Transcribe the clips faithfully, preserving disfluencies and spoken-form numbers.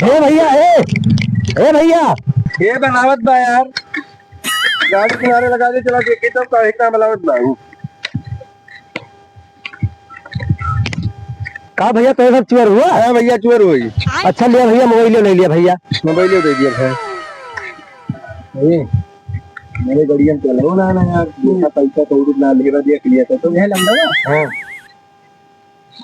ए भैया, ए, ए भैया। ए बनावत बा यार, गाड़ी किनारे लगा दे, चला देखी तो काहे का बनावत बा। का भैया, तो सब चोर हुआ? हाँ भैया, चोर हुई। अच्छा लिया भैया, मोबाइल ले लिया भैया। मोबाइल दे दिया भाई। ए, मेरे गड़ियन चलो ना, ना यार, पैसा कौड़ी ना लेवा दिया, क्लियर कर तो। यह लंबा है? हाँ।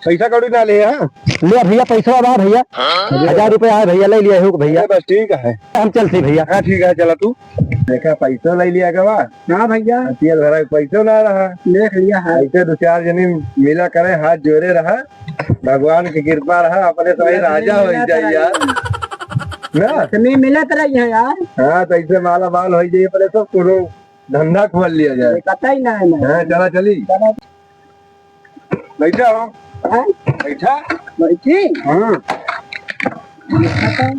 पैसा कौड़ी ना ले, हाँ? ले भैया, पैसा बा भैया। हाँ? हजार रुपया है भैया, ले लिया हो भैया। अरे बस ठीक है। हम चलते भैया। हाँ ठीक है, चला तू। देखा, पैसा ले लिया गवा। हाँ भैया। तेल भरा के पैसा ना रहा। देख लिया है। ऐसे दो चार जने मिला करे, हाथ जोड़े रहा। भगवान की कृपा रहा, अपने सब ही राजा हो जाए यार। ना? तुम्हें मिलत रही है यार। हाँ, तो ऐसे माला माल हो जाए, अपने सब कोनो धंधा खोल लिया जाए। ये पता ही ना है ना। हाँ, चला चली। चला। बैठा हो। हाँ? बैठा। बैठी? हाँ। बैठा तो।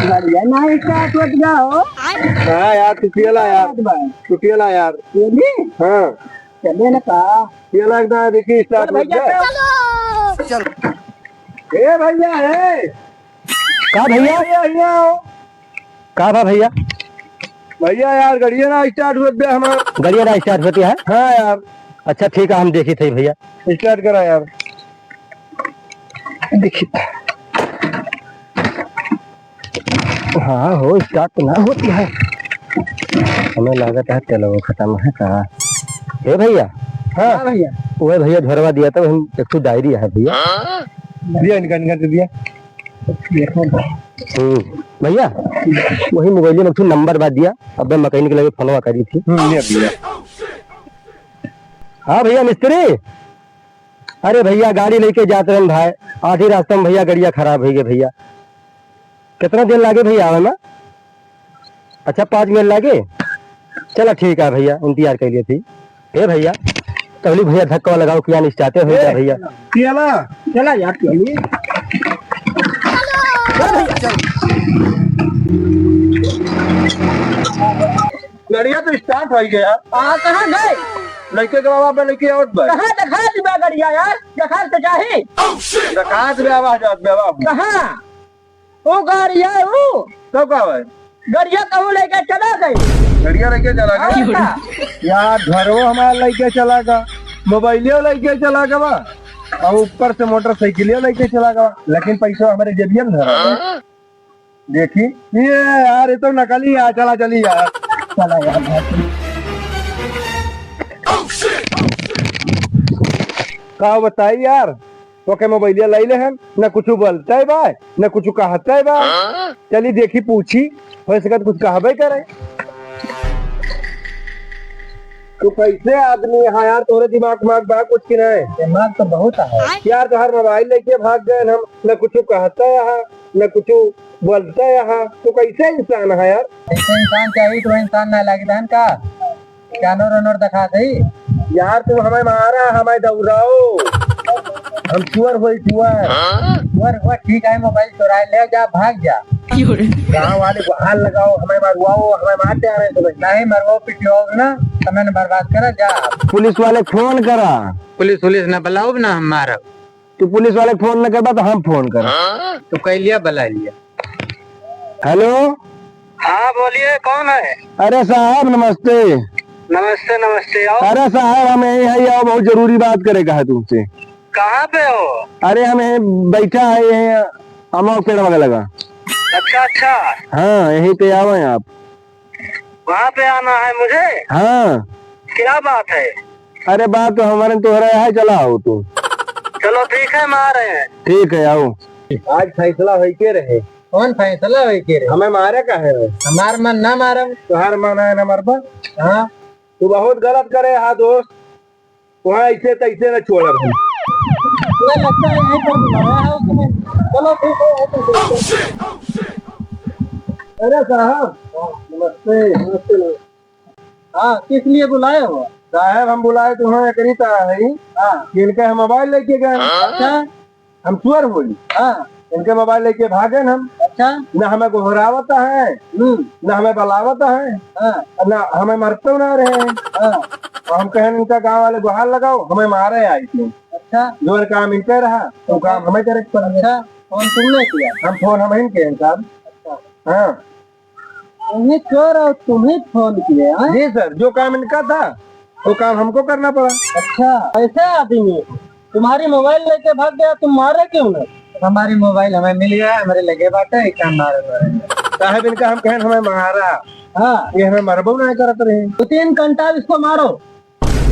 बढ़िया ना start होत बा हो। हाँ यार, तू पियला यार। बात बा। तू पियला यार। पियली? हाँ। चले ना का? पियला एकदम देखी start चल होत भैया, बा। चल। चल। ए भैया, ए। का भैया? भैया, भैया। का बा भैया? भैया यार, गड़िया ना start होत बे हमार। गड़िया ना start होती है? हाँ यार। अच्छा ठीक है, हम देखी थे भैया। Start करा यार। देखी। हाँ हो, start तो ना होती है। हमें लागत है तेल वो खत्म है का? ए भैया। हाँ। हाँ भैया। वह भैया झरवा दिया था, हम एक ठो डायरी है भैया। दिया, निकाल, निकाल के दिया। हम्म, भैया, वही मोबाइल में एक ठो नंबर बा दिया, अब मैं मैकेनिक लगे फोनवा करी थी। हम्म, लिया, लिया। हाँ भैया मिस्त्री, अरे भैया गाड़ी लेके जात रहन भाई, आधी रास्ता में भैया गड़िया खराब होइ गए भैया, कितना देर लागे भैया आवे में? अच्छा, पाँच मिनट लागे? चला ठीक है भैया, इंतजार कर लिए थी। हे भैया, तहली भैया धक्का लगाओ, किया नहीं चाहते हो क्या ए, भैया? चला, चला यार, चली। गड़िया तो start हो गया। आ, कहाँ गए? लइके के बाबा पे लइके आवत बा। कहाँ देखा दी बा गड़िया यार? देखा तो चाही। देखा दे आवाज आवत बा बाबू। कहाँ? ओ गाड़िया, ओ। तब का भाई? गड़िया कहूँ लेके चला गए। गड़िया लेके चला गए? हाँ, का? यार, घरवो हमार लेके चला गा, मोबाइलियो लेके चला गा बा, और ऊपर से मोटरसाइकिलियो लेके चला गा बा, लेकिन पैसा हमारे जेबिया में धरा है। हाँ? देखी, ये यार, ये तो नकली है, चला चली यार। चला यार, भाग। का बताई यार, ओके मोबाइलिया लइले हन, न कुछु बोलते बा, न कुछु कहते बा। हाँ? चली देखी पूछी, हो सकत कुछ कहबे करे। तू कैसे आदमी है यार, तोरे दिमाग माग बा कुछ कि नहीं? दिमाग तो बहुत है। यार तोहार मोबाइल लेके भाग गए हम, न कुछु कहते है, न कुछु बोलते है, तू कैसे इंसान है यार? ऐसे इंसान चाहिए तो इंसान ना लागे बहन का? जानवर वानवर दिखा दे। यार, तुम हमें मारा, हमें दौड़ाओ। हम चुअर होई, चुअर। चुअर हुआ, ठीक है, मोबाइल चुराए ले जा, भाग जा। गाँव वाले गुहार लगाओ, हमें मरवाओ, हमें मारते आ रहे हैं तुम्हें। नहीं मरवाओ, पिटवाओ ना, समय न बर्बाद करा, जा। पुलिस वाले फोन करा। पुलिस वुलिस ना बुलाओ ना, हम मारब। तू पुलिस वाले के फोन न करबा तो हम फोन करब। तो कह लिया, बुला लिया। हेलो। हाँ, बोलिए, कौन है? अरे साहब, नमस्ते। नमस्ते, नमस्ते, आओ। अरे साहब, हम यहीं है, आओ, बहुत जरूरी बात करे का है तुमसे। कहाँ पे हो? अरे, हम यहीं बैठा है, यहीं अमवा के पेड़वा के लगा। अच्छा, अच्छा। हाँ, यहीं पे आवे हैं आप। वहाँ पे आना है मुझे? हाँ। क्या बात है? अरे बात तो हमारे तोहरा है, चला आओ तू। चलो ठीक है, हम आ रहे हैं। ठीक है, आओ। आज फैसला होई के रहे। कौन फैसला होई के रहे? हमें मारे का है? हमार मन ना मारब। तोहार मन है ना मरबा? हाँ। तू बहुत गलत करे हा दोस्त। वहाँ ऐसे तैसे न छोड़ब हम। ये लगता है यहीं पर बुलाया है उसने। चलो ठीक है, यहीं पर देखते हैं। अरे साहब, नमस्ते। नमस्ते, नमस्ते। हाँ, किस लिए बुलाए हो? साहब, हम बुलाए तुम्हें एकरी तरह है हाँ। कि इनका हम मोबाइल लेके गए। अच्छा। हम चोर होई। हाँ। इनके मोबाइल लेके भागेन हम। अच्छा। न हमें गोहरावत है, हम्म। न हमें बलावत है, हाँ। न हमें मरते ना रहे। हाँ। और हम कहेन इनका गाँव वाले गुहार लगाओ, हमें मारे आई थे। अच्छा। जो काम इनके रहा, तो काम हमें करे के पड़ा। अच्छा। फोन तुमने किया? हम फोन हम ही किए हैं साहब। अच्छा। हाँ। तुम्हें चोर और तुम्हें फोन किए, हाँ? जी सर, जो काम इनका था, वो काम हमको करना पड़ा। अच्छा, ऐसे आदमी तुम्हारी मोबाइल लेके भाग गया, तुम मारे क्यों नहीं? हमारी मोबाइल हमें मिल गया, हमारे लगे बाटे, एक काम मारे मारे। साहब, इनका हम कहें हमें मारा, हाँ। ये हमें मरबो नहीं करत रहे। दो तीन घंटा इसको मारो।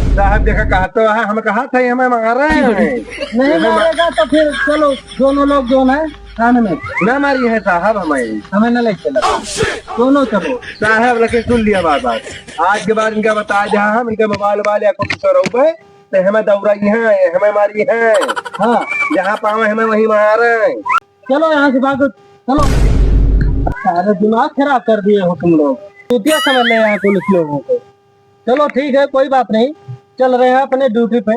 साहब, देखा, कहा तो है, हम कहा था, ये हमें मारा है। नहीं हमें मा- मारेगा तो फिर चलो, दोनों लोग जो है थाने में। ना मारी है साहब हमें। हमें ना ले चला। दोनों चलो। साहब, लेकिन सुन लिया बात, बात। आज के बाद इनका बता दे, हम इनका मोबाइल, मोबाइल या कुछ करोगे, तो हमें दौड़ाई है, हमें मारी है। हाँ। जहाँ पावे हमें वहीं मारे। चलो यहाँ से भागो, चलो। सारे दिमाग खराब कर दिए हो तुम लोग। चूतिया समझ ले यहाँ पुलिस लोगों को। चलो ठीक है, कोई बात नहीं, चल रहे हैं अपने ड्यूटी पे।